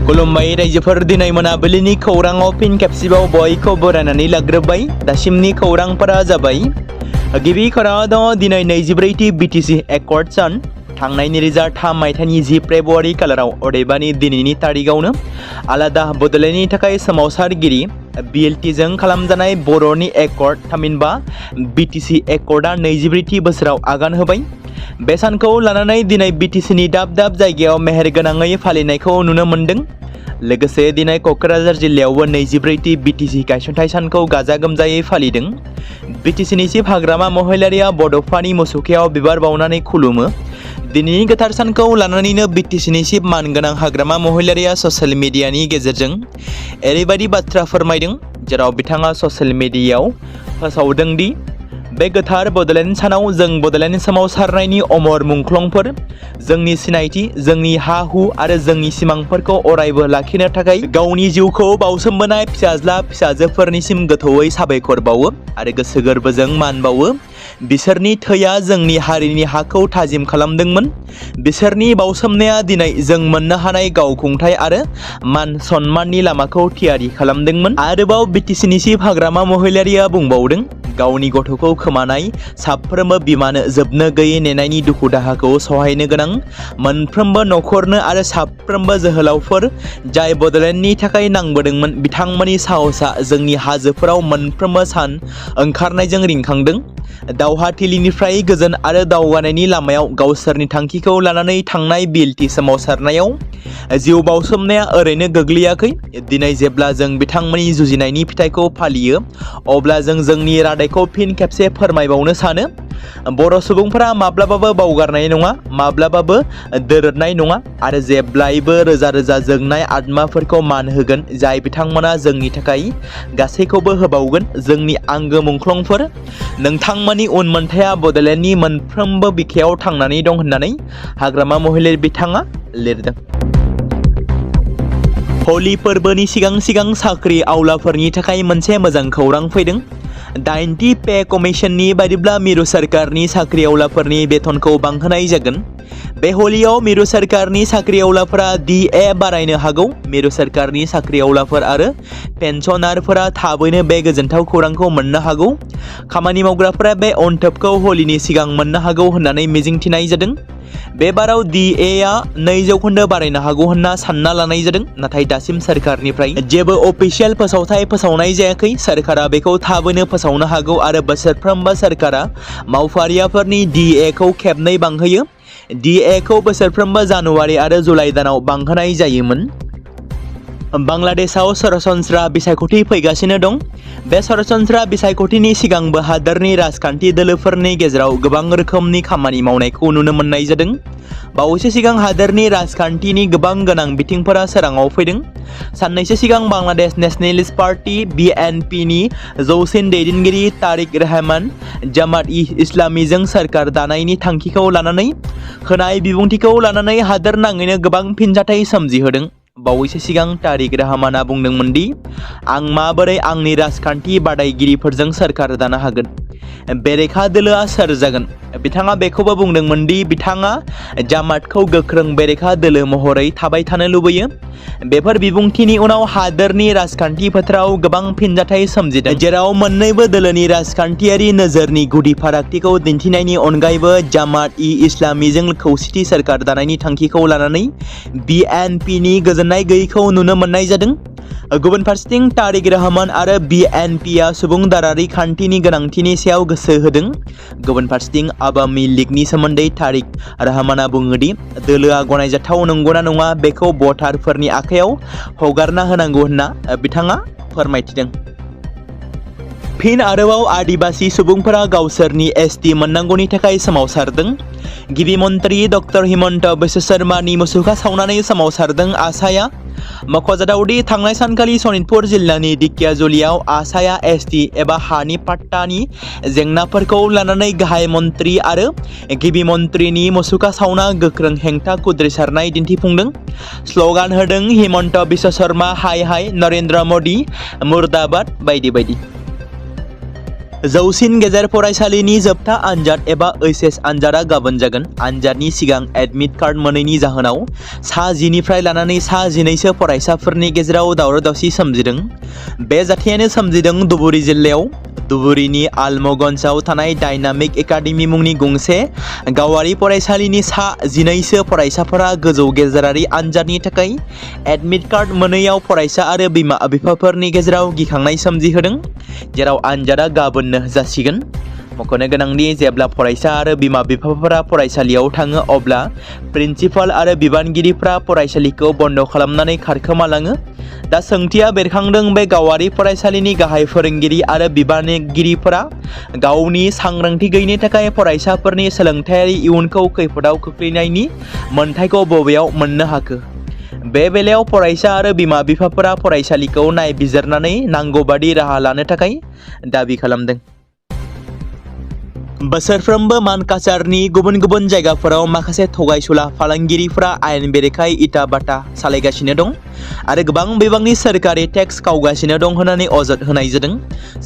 खुलुमबाय रायजोफोर दिनै मोनाबिलिनि खौराङाव फिन खेबसेबाव बयखौ बरायनानै लाग्रोबाय। दासिमनि खौरांफोरा जाबाय गिबि खौराङाव दङ दिनै 24थि BTC एकर्ड सान थांनाय 2003 मायथाइनि 10 फेब्रुवारि खालाराव अदेबानि दिनैनि तारिखआवनो आलादा बड'लेण्डनि थाखाय सोमावसारगिरि BLT जों खालामजानाय बर'नि एकर्ड थामहिनबा BTC एकर्डआ 24थि बोसोराव आगान होबाय। बे सानखौ लानानै दिनै BTCनि दाब दाब जायगायाव मेहेरगोनाङै फालिनायखौ नुनो मोन्दों। लोगोसे दिनै क'क्राझार जिल्लायावबो 24थि BTC गायसनथाय सानखौ गाजा गोमजायै फालिदों। BTCनि चिफ हाग्रामा महिलारिया बड'फानि मुसुखायाव बिबार बावनानै खुलुमो। दिनैनि गोथार सानखौ लानानैनो BTCनि चिफ मानगोनां हाग्रामा महिलारिया ससियेल मिडियानि गेजेरजों ओरैबायदि बाथ्रा फोरमायदों, जेराव बिथाङा ससियेल मिडियायाव फोसावदों दि बे गोथार बड'लेण्ड सानाव जों बड'लेण्ड सोमावसारनायनि अमर मुंख्लंफोर, जोंनि सिनायथि, जोंनि हा-हु आरो जोंनि सिमांफोरखौ अरायबो लाखिनो थाखाय गावनि जिउखौ बाउसोमबोनाय फिसाज्ला फिसाजोफोरनिसिम गोथौयै साबायखर बावो आरो गोसो गोरबोजों मान बावो। बिसोरनि थैया जोंनि हारिनि हाखौ थाजिम खालामदोंमोन। बिसोरनि बाउसोमनाया दिनै जों मोननो हानाय गावखुंथाय आरो मान सन्माननि लामाखौ थियारि खालामदोंमोन। आरोबाव BTCनि चिफ हाग्रामा महिलारिया बुंबावदों, गावनि गथ'खौ खोमानाय साफ्रोमबो बिमानो जोबनो गैयै नेनायनि दुखु दाहाखौ सहायनो गोनां मोनफ्रोमबो नखरनो आरो साफ्रोमबो जोहोलावफोर जाय बड'लेण्डनि थाखाय नांबोदोंमोन, बिथांमोननि साहसआ जोंनि हाजोफोराव मोनफ्रोमबो सान ओंखारनायजों रिंखांदों। दावहाथिलिनिफ्राय गोजोन आरो दावगानायनि लामायाव गावसोरनि थांखिखौ लानानै थांनाय BLT सोमावसारनायाव जिउ बाउसोमनाया ओरैनो गोग्लैयाखै। दिनै जेब्ला जों बिथांमोननि जुजिनायनि फिथाइखौ फालियो, अब्ला जों जोंनि रादायखौ फिन खेबसे फोरमायबावनो सानो। बर' सुबुंफोरा माब्लाबाबो बावगारनाय नङा, माब्लाबाबो दोरोदनाय नङा आरो जेब्लायबो रोजा रोजा जोंनाय आत्माफोरखौ मान होगोन, जाय बिथांमोना जोंनि थाखाय गासैखौबो होबावगोन। जोंनि आंगो मुंख्लंफोर, नोंथांमोननि उनमोनथाया बड'लेण्डनि मोनफ्रोमबो बिखायाव थांनानै दं होननानै हाग्रामा महिलारि बिथाङा लिरदों। हलि फोरबोनि सिगां साख्रि आवलाफोरनि थाखाय मोनसे मोजां खौरां फैदों। 9थि पे कमिसननि बायदिब्ला मिरु सोरखारनि साख्रिआवलाफोरनि बेथनखौ बांहोनाय जागोन। बे हलियाव मिरु सोरखारनि साख्रिआवलाफोरा DA बारायनो हागौ। मिरु सोरखारनि साख्रिआवलाफोर आरो पेन्सनारफोरा थाबैनो बे गोजोनथाव खौरांखौ मोननो हागौ। खामानि मावग्राफोरा बे अनथोबखौ हलिनि सिगां मोननो हागौ होननानै मिजिंथिनाय जादों। बे बाराव DA आ 2% बारायनो हागौ होनना सानना लानाय जादों, नाथाय दासिम सोरखारनिफ्राय जेबो अफिसियेल फोसावथाय फोसावनाय जायाखै। सोरखारा बेखौ थाबैनो फोसावनो हागौ आरो बोसोरफ्रोमबो सोरखारा मावफारियाफोरनि DA खौ खेबनै बांहोयो। DA खौ बोसोरफ्रोमबो जानुवारि आरो जुलाइ दानाव बांहोनाय जायोमोन। बांलादेशआव सरासनस्रा बिसायख'थि फैगासिनो दं। बे सरासनस्रा बिसायख'थिनि सिगांबो हादोरनि राजखान्थि दोलोफोरनि गेजेराव गोबां रोखोमनि खामानि मावनायखौ नुनो मोननाय जादों। बावैसो सिगां हादोरनि राजखान्थिनि गोबां गोनां बिथिंफोरा सोराङाव फैदों। साननैसो सिगां बांलादेश नेशनेलिस्ट पार्टी BNP नि जौसिन दैदेनगिरि तारिक रहमान जामात-इ-इस्लामीजों सोरखार दानायनि थांखिखौ लानानै होनाय बिबुंथिखौ लानानै हादोर नाङैनो गोबां फिनजाथाय सोमजिहोदों। बावैसो सिगां तारिक रहमाना बुंदोंमोन दि आं माबोरै आंनि राजखान्थि बादायगिरिफोरजों सोरखार दानो हागोन, बेरेखा दोलोआ सोर जागोन। बिथाङा बेखौबो बुंदोंमोन दि बिथाङा जामातखौ गोख्रों बेरेखा दोलो महरै थाबाय थानो लुबैयो। बेफोर बिबुंथिनि उनाव हादोरनि राजखान्थि फोथाराव गोबां फिनजाथाय सोमजिदों, जेराव मोन्नैबो दोलोनि राजखान्थियारि नोजोरनि गुदि फारागथिखौ दिन्थिनायनि अनगायैबो जामात-इ-इस्लामीजों खौसेथि सोरखार दानायनि थांखिखौ लानानै BNP नि गोजोननाय गैयैखौ नुनो मोननाय जादों। गुबुन फारसेथिं तारिक रहमान आरो BNP आ सुबुं दारारि खान्थिनि गोनांथिनि सायाव गोसो होदों। गुबुन फारसेथिं आवामि लीगनि सोमोन्दै तारिक रहमाना बुङो दि दोलोआ गनायजाथाव नंगौना नङा बेखौ भटारफोरनि आखायाव हगारना होनांगौ होनना बिथाङा फोरमायथिदों। फिन आरोबाव आदिबासी सुबुंफोरा गावसोरनि ST मोननांगौनि थाखाय सोमावसारदों। गिबि मन्त्रि डक्टर हिमन्त बिश्व शर्मानि मुसुखा सावनानै सोमावसारदों आसाया। मख'जाथावदि थांनाय सानखालि सनितपुर जिल्लानि दिकियाजुलियाव आसाया ST एबा हानि पाट्टानि जेंनाफोरखौ लानानै गाहाय मन्त्रि आरो गिबि मन्त्रिनि मुसुखा सावना गोख्रों हेंथा खुद्रिसारनाय दिन्थिफुंदों। स्लगान होदों हिमन्त बिश्व शर्मा हाय हाय, नरेन्द्र मदि मुर्दाबाद बायदि बायदि। जौसिन गेजेर फरायसालिनि जोबथा आनजाद एबा ओइचएस आनजादा गाबोन जागोन। आनजादनि सिगां एडमिट कार्ड मोनैनि जाहोनाव सा 10निफ्राय लानानै सा 12सो फरायसाफोरनि गेजेराव दावराव-दावसि सोमजिदों। बे जाथायानो सोमजिदों धुबुरी जिल्लायाव। धुबुरीनि आलमगन्जआव थानाय डायनामिक एकाडेमि मुंनि गंसे गावारि फरायसालिनि सा 12सो फरायसाफोरा गोजौ गेजेरारि आनजादनि थाखाय एडमिट कार्ड मोनैयाव फरायसा आरो बिमा-बिफाफोरनि गेजेराव गिखांनाय सोमजिहोदों, जेराव आनजादा गाबोननो जासिगोन। मख'नो गोनांदि जेब्ला फरायसा आरो बिमा-बिफाफोरा फरायसालियाव थाङो अब्ला प्रिन्सिपाल आरो बिबानगिरिफ्रा फरायसालिखौ बन्द' खालामनानै खारखोमालाङो। दा सोंथिया बेरखांदों, बे गावारि फरायसालिनि गाहाय फोरोंगिरि आरो बिबानगिरिफोरा गावनि सांग्रांथि गैयैनि थाखाय फरायसाफोरनि सोलोंथायारि इयुनखौ खैफोदाव खोख्लैनायनि मोन्थाइखौ बबेयाव मोननो हाखो? बे बेलायाव फरायसा आरो बिमा-बिफाफोरा फरायसालिखौ नायबिजिरनानै नांगौबादि राहा लानो थाखाय दाबि खालामदों। बोसोरफ्रोमबो मानकाचारनि गुबुन गुबुन जायगाफोराव माखासे थगायसुला फालांगिरिफ्रा आयेन बेरेखायै इटा-भाटा सालायगासिनो दं आरो गोबां बिबांनि सोरखारि टेक्स खावगासिनो दं होननानै अजद होनाय जादों।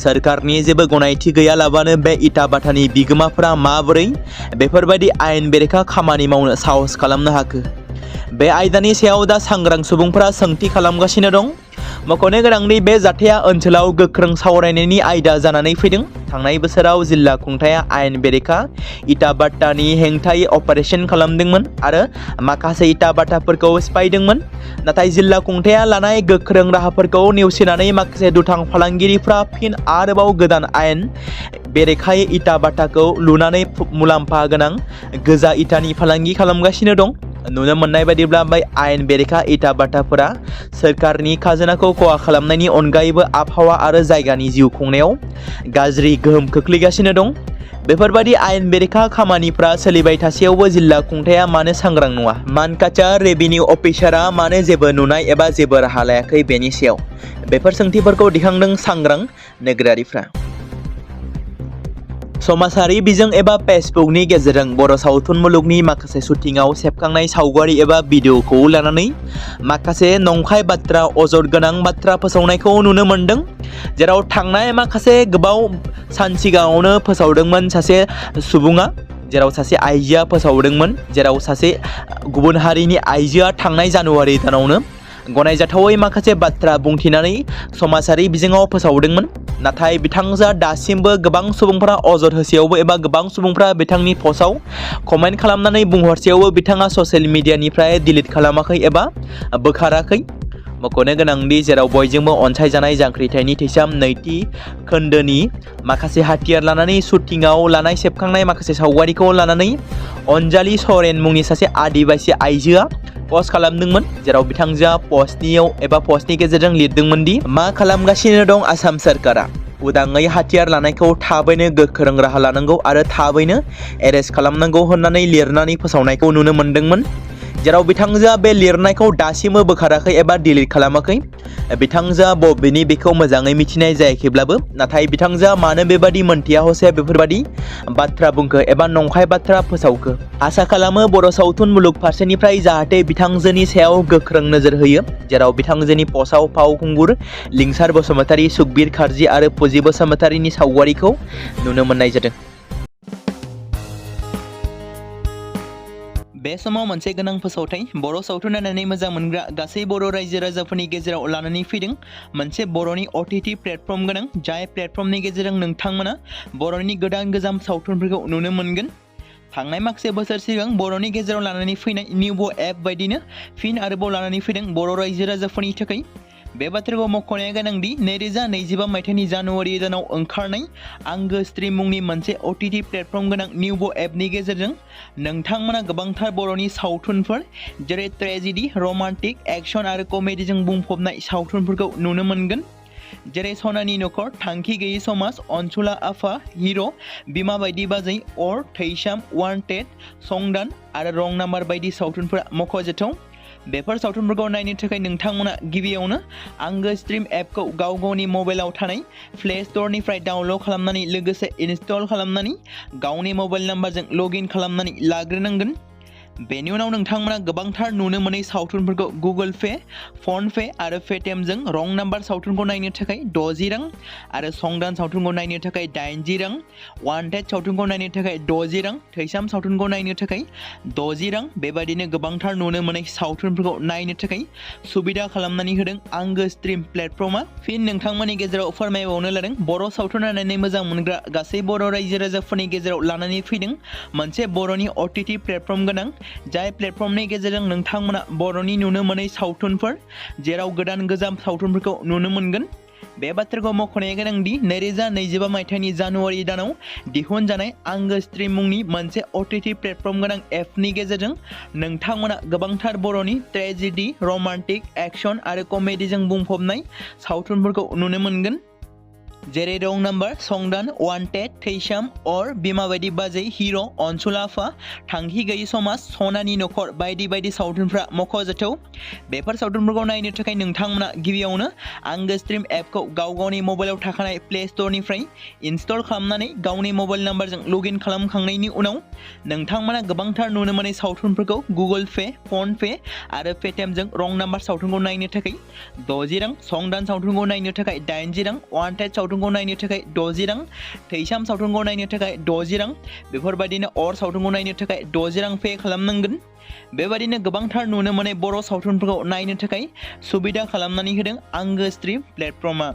सोरखारनि जेबो गनायथि गैयालाबानो बे इटा-भाटानि बिगोमाफोरा माबोरै बेफोरबायदि आयेन बेरेखा खामानि मावनो साहस खालामनो हाखो? बे आयदानि सायाव दा सांग्रां सुबुंफोरा सोंथि खालामगासिनो दं। मख'नो गोनांदि बे जाथाया ओनसोलाव गोख्रों सावरायनायनि आयदा जानानै फैदों। थांनाय बोसोराव जिल्ला खुंथाया आयेन बेरेखा इटा-भाटानि हेंथायै अपारेसन खालामदोंमोन आरो माखासे इटा-भाटाफोरखौ सिफायदोंमोन। नाथाय जिल्ला खुंथाया लानाय गोख्रों राहाफोरखौ नेवसिनानै माखासे दुथां फालांगिरिफ्रा फिन आरोबाव गोदान आयेन बेरेखायै इटा-भाटाखौ लुनानै मुलाम्फा गोनां गोजा इटानि फालांगि खालामगासिनो दं। नुनो मोननाय बायदिब्ला बै आयेन बेरेखा इटा-भाटाफोरा सोरखारनि खाजोनाखौ खहा खालामनायनि अनगायैबो आबहावा आरो जायगानि जिउ खुंनायाव गाज्रि गोहोम खोख्लैगासिनो दं। बेफोरबायदि आयेन बेरेखा खामानिफ्रा सोलिबाय थासेयावबो जिल्ला खुंथाया मानो सांग्रां नङा? मानकाचार रेभिनिउ अफिसारआ मानो जेबो नुनाय एबा जेबो राहा लायाखै? बेनि सायाव बेफोर सोंथिफोरखौ दिखांदों सांग्रां नोगोरारिफ्रा। समाजारि बिजों एबा फेसबुकनि गेजेरजों बर' सावथुन मुलुगनि माखासे शुटिंआव सेबखांनाय सावगारि एबा भिडिअ'खौ लानानै माखासे नंखाय बाथ्रा, अजद गोनां बाथ्रा फोसावनायखौ नुनो मोनदों। जेराव थांनाय माखासे गोबाव सान सिगाङावनो फोसावदोंमोन सासे सुबुङा, जेराव सासे आइजोआ फोसावदोंमोन, जेराव सासे गुबुन हारिनि आइजोआ थांनाय जानुवारि दानावनो गनायजाथावै माखासे बाथ्रा बुंथिनानै समाजारि बिजोङाव फोसावदोंमोन। नाथाय बिथांजोआ दासिमबो गोबां सुबुंफोरा अजद होसेयावबो एबा गोबां सुबुंफोरा बिथांनि पस्टआव कमेन्ट खालामनानै बुंहरसेयावबो बिथाङा ससियेल मिडियानिफ्राय डिलिट खालामाखै एबा बोखाराखै। मख'नो गोनांदि जेराव बयजोंबो अनसायजानाय जांख्रिथायनि थैसाम नैथि खोन्दोनि माखासे हाथियार लानानै शुटिंआव लानाय सेबखांनाय माखासे सावगारिखौ लानानै अनजालि सरेन मुंनि सासे आदिबासि आइजोआ पस्ट खालामदोंमोन, जेराव बिथांजोआ पस्टनि गेजेरजों लिरदोंमोन दि मा खालामगासिनो दं आसाम सोरखारा? उदाङै हाथियार लानायखौ थाबैनो गोख्रों राहा लानांगौ आरो थाबैनो एरेस्ट खालामनांगौ होननानै लिरनानै फोसावनायखौ नुनो मोनदोंमोन। जेराव बिथांजोआ बे लिरनायखौ दासिमबो बोखाराखै एबा डिलिट खालामाखै। बिथांजोआ बबेनि बेखौ मोजाङै मिथिनाय जायाखैब्लाबो, नाथाय बिथांजोआ मानो बेबादि मोनथिया हसे बेफोरबादि बाथ्रा बुंखो एबा नंखाय बाथ्रा फोसावखो? आसा खालामो बर' सावथुन मुलुग फारसेनिफ्राय जाहाथे बिथांजोनि सायाव गोख्रों नोजोर होयो। जेराव बिथांजोनि पस्टआव फावखुंगुर लिंसार बसुमतारी, सुखबिर खारजि आरो फुजि बसुमतारीनि सावगारिखौ नुनो मोननाय जादों। बे समाव मोनसे गोनां फोसावथाय बर' सावथुन नायनानै मोजां मोनग्रा गासै बर' रायजो राजाफोरनि गेजेराव लानानै फैदों मोनसे बर'नि OTT प्लेटफर्म गोनां, जाय प्लेटफर्मनि गेजेरजों नोंथांमोना बर'नि गोदान गोजाम सावथुनफोरखौ नुनो मोनगोन। थांनाय माखासे बोसोर सिगां बर'नि गेजेराव लानानै फैनाय निउबो एप बायदिनो फिन आरोबाव लानानै फैदों बर' रायजो राजाफोरनि थाखाय। बे बाथ्राखौ मख'नाया गोनांदि 2025 मायथाइनि जानुवारि दानाव ओंखारनाय आंगो स्ट्रिम मुंनि मोनसे OTT प्लेटफर्म गोनां निउबो एपनि गेजेरजों नोंथांमोना गोबांथार बर'नि सावथुनफोर जेरै ट्रेजेडि, रमान्टिक, एक्सन आरो कमेडिजों बुंफबनाय सावथुनफोरखौ नुनो मोनगोन। जेरै सनानि नखर, थांखि गैयै समाज, अनसुला आफा, हिर', बिमा बायदि बाजै, अर, थैसाम, वान्टेड, संदान आरो रं नाम्बार बायदि सावथुनफोरा मख'जाथाव। बेफोर सावथुनफोरखौ नायनो थाखाय नोंथांमोना गिबियावनो आंगो स्ट्रिम एपखौ गाव गावनि मबाइलाव थानाय प्ले स्ट'रनिफ्राय डाउनल'ड खालामनानै लोगोसे इनस्टल खालामनानै गावनि मबाइल नाम्बारजों लग इन खालामनानै लाग्रोनांगोन। बेनि उनाव नोंथांमोना गोबांथार नुनो मोनै सावथुनफोरखौ गुगोल पे, फन पे आरो पेटिएमजों रं नाम्बार सावथुनखौ नायनो थाखाय 60 रां आरो संदान सावथुनखौ नायनो थाखाय 80 रां, वान्टेड सावथुनखौ नायनो थाखाय 60 रां, थैसाम सावथुनखौ नायनो थाखाय 60 रां बेबायदिनो गोबांथार नुनो मोनै सावथुनफोरखौ नायनो थाखाय सुबिदा खालामनानै होदों आंगो स्ट्रिम प्लेटफर्मा। फिन नोंथांमोननि गेजेराव फोरमायबावनो लादों बर' सावथुन नायनानै मोजां मोनग्रा गासै बर' रायजो राजाफोरनि गेजेराव लानानै फैदों मोनसे बर'नि OTT प्लेटफर्म गोनां, जाय प्लेटफर्मनि गेजेरजों नोंथांमोना बर'नि नुनो मोनै सावथुनफोर जेराव गोदान गोजाम सावथुनफोरखौ नुनो मोनगोन। बे बाथ्राखौ मख'नाया गोनांदि 2025 मायथाइनि जानुवारि दानाव दिहुनजानाय आंगो स्ट्रिम मुंनि मोनसे OTT प्लेटफर्म गोनां एपनि गेजेरजों नोंथांमोना गोबांथार बर'नि ट्रेजेडि, रमान्टिक, एक्शन आरो कमेडिजों बुंफबनाय सावथुनफोरखौ नुनो मोनगोन। जेरै रं नाम्बार, संदान, वान्टेड, थैसाम, अर, बिमा बायदि बाजै, हिर', अनसुलाफा, थांखि गैयि समाज, सनानि नखर बायदि बायदि सावथुनफ्रा मख'जाथाव। बेफोर सावथुनफोरखौ नायनो थाखाय नोंथांमोना गिबियावनो आंगो स्ट्रिम एपखौ गाव गावनि मबाइलाव थाखानाय प्ले स्ट'रनिफ्राय इनस्टल खालामनानै गावनि मबाइल नाम्बारजों लगइन खालामखांनायनि उनाव नोंथांमोना गोबांथार नुनो मोनै सावथुनफोरखौ गुगोल पे, फन पे आरो पेटिएमजों रं नाम्बार सावथुनखौ नायनो थाखाय 60 रां, संदान सावथुनखौ नायनो थाखाय 80 रां, वान्टेड सावथुनखौ नायनो थाखाय 60 रां, थैसाम सावथुनखौ नायनो थाखाय 60 रां बेफोरबायदिनो अर सावथुनखौ नायनो थाखाय 60 रां पे खालामनांगोन। बेबायदिनो गोबांथार नुनो मोनै बर' सावथुनफोरखौ नायनो थाखाय सुबिदा खालामनानै होदों आंगो स्ट्रिम प्लेटफर्मा।